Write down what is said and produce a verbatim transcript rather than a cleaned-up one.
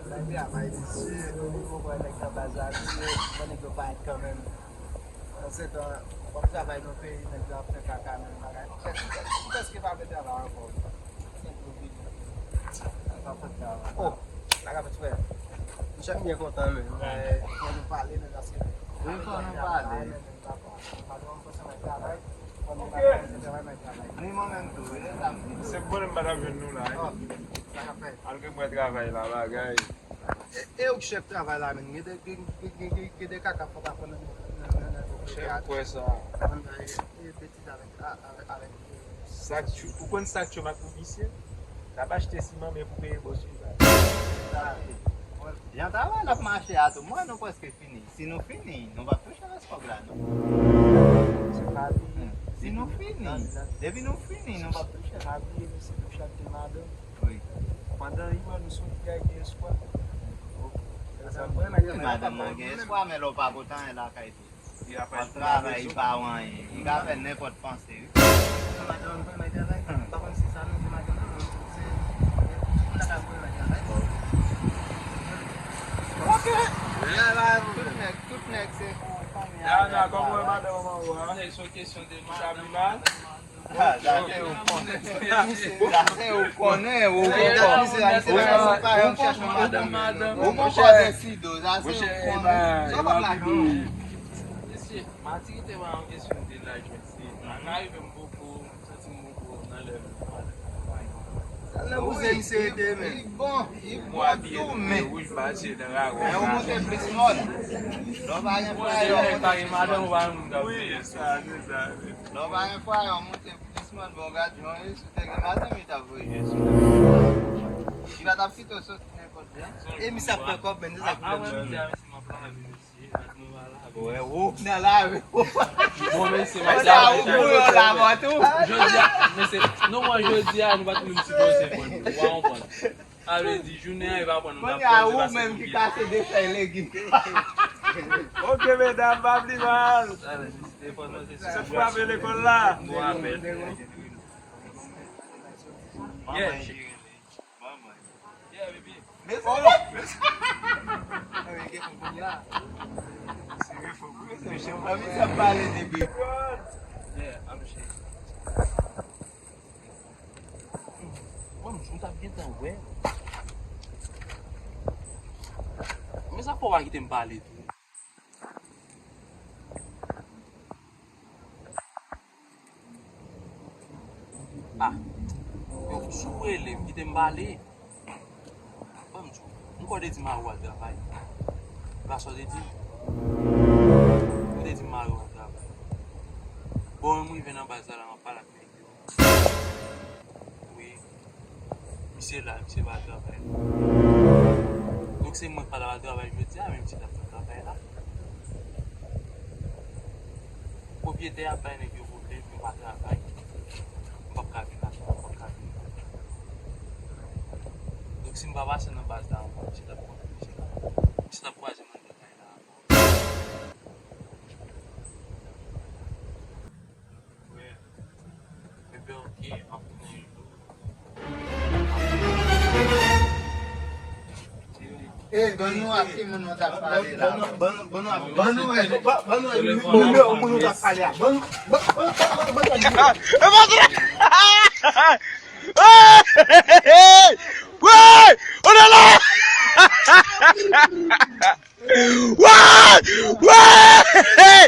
Nèg li ap bay mesye, nou vin pou wè nèg nan baz la, mesye, bon, nèg yo parèt kanmenm. Pandan se tan, w ap travay nan peyi, nèg yo ap fè kaka, menm bagay. Nou prèske, nou prèske pa fè travay ankò. Nèg yo vini. Nèg yo ap fè travay. Oh, la ka fèt frè. M chèf byen kontan, men. Fò nou pale, men paske. Wi, fò nou pale. Ni mwen menm tou, e sa m di. Se bon, m pa t ap jwenn nou la, wi. Malgre mwen travay la, bagay. E, e ou k chèf travay la, menm. Gen de, gen, gen, gen, gen de kaka fò ta fè nan, nan, nan, nan, nan, chèf, kwè sa. Ann bay, e, betiz avèk, a, avèk, avèk, e, sa k tchou, ou konn sa k tchou ak pou visye? L ap achte siman, men pou peye bòs li la. Jan travay la ap mache a tou, mwen, nou prèske fini. Si nou fini, nou p ap touche rès kòb la, non. Se pa vre. Si nou fini, depi nou fini, nou p ap touche. Pa bliye, mesye, nou chèf de madanm. Wi. Pandan iman nou sou li a, gen espwa. Madanm nan gen espwa, men lè w pa pote anyen lakay tou. Li ap travay, li pa wè anyen. Li ka fè nenpòt panse, wi. Madanm, mwen travay. M pa konn si sa nou di madanm nan, men se tout moun la ka voye mwen travay. Ok. Tout nèg, tout nèg se pou fanmi a. Yana, kòman w wè madanm an ou a? Se yon kesyon de madanm. Ah, sa se ou konnen. Sa se ou konnen, ou konnen. Ou konnen. Ou konnen. Sa se ou konnen. Mesye, matirite pa yon kesyon de laj, mesye. Sa ka rive m poko, m santi m poko nan lè m. Nan bouzen misye rete, men. Li bon, li bon tou, men. Wouj mache nan raron. Ou monte plis mòd. Lè w pa gen frè, ou monte plis mòd. Wi, sa, se sa. Lè w pa gen frè, ou monte plis mòd, bon, gad, jan Yesu te gen madanm, li t ap voye Yesu. Li pa t ap kite w soti nenpòt jan. E misye ap pran kòb, men, se sa k fè. Wè, ou nan lari. Bon, men se ou la, ou pou yo la, mwen tou. Jodi a, men se, non, mwen, jodi a, nou pa t menm sipoze pran. Ou pa konprann. Sa vle di, jounen an, e pa pran, nou pa pran, se paske ou menm ki kase de fèy legim. Ok, medam, pa pli mal. Se frape lekòl la. Bon apèl. Yeah. Manman. Yeah, baby. Mesye, oh, mesye. Anvi sa pale de bebe. Yeah, I'm shit. Mwen, m t ap gentan wè. Men sa fò w pa kite m pale tou. Ah. Yo, si w rele m, kite m pale. Ban m di w, m kwè w te di mari w al travay. E pa sa w te di m? Ou te di m mari w al travay. Bon, mwen m rive nan baz la, la, m ap pale ak nèg yo. Wi. Misye la, misye pa al travay. Donk, se mwen k pa t ap al travay jodi a, men misye t ap fè travay la. Pwopyetè a bay nèg yo pwoblèm, yo pa travay. M p ap ka vin la, m p ap ka vin. Donk, si m pa pase nan baz la ankò, misye t ap, misye t ap, misye t ap kwaze m anndan kay la ankò. Eh, ban nou ak ki moun nou t ap pale la. Ban nou, ban nou, ban nou, ban nou, ban nou, moun nou t ap pale a. Ban nou, ban, ban, ban, ban, ban, ban. Hey! Hey! Hey! Hey! On est là! Ouais! Ouais! Hey!